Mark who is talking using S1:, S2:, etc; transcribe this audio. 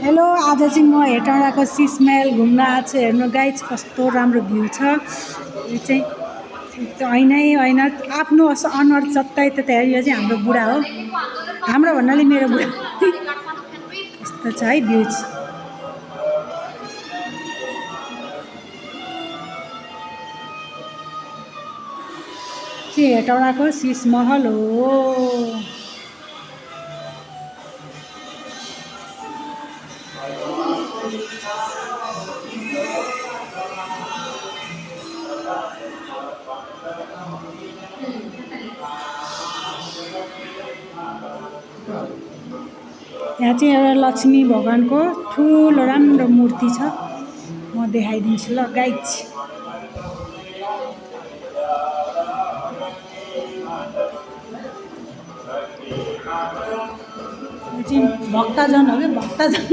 S1: Hello, आज चाहिँ म हेटौँडाको सिसमहल घुम्न आएको छु। हेर्नु गाइज कस्तो राम्रो भ्यू छ। यो चाहिँ होइन आफ्नो अनुहार जताततै यो चाहिँ हाम्रो बुढा हो। हाम्रो भन्नाले मेरो बुढा यस्तो छ है भ्यू चाहिँ हेटौँडाको सिसमहल हो। यहाँ चाहिँ एउटा लक्ष्मी भगवानको ठुलो राम्रो मूर्ति छ। म देखाइदिन्छु ल गाइज। यो चाहिँ भक्तजन हो क्या, भक्तजन।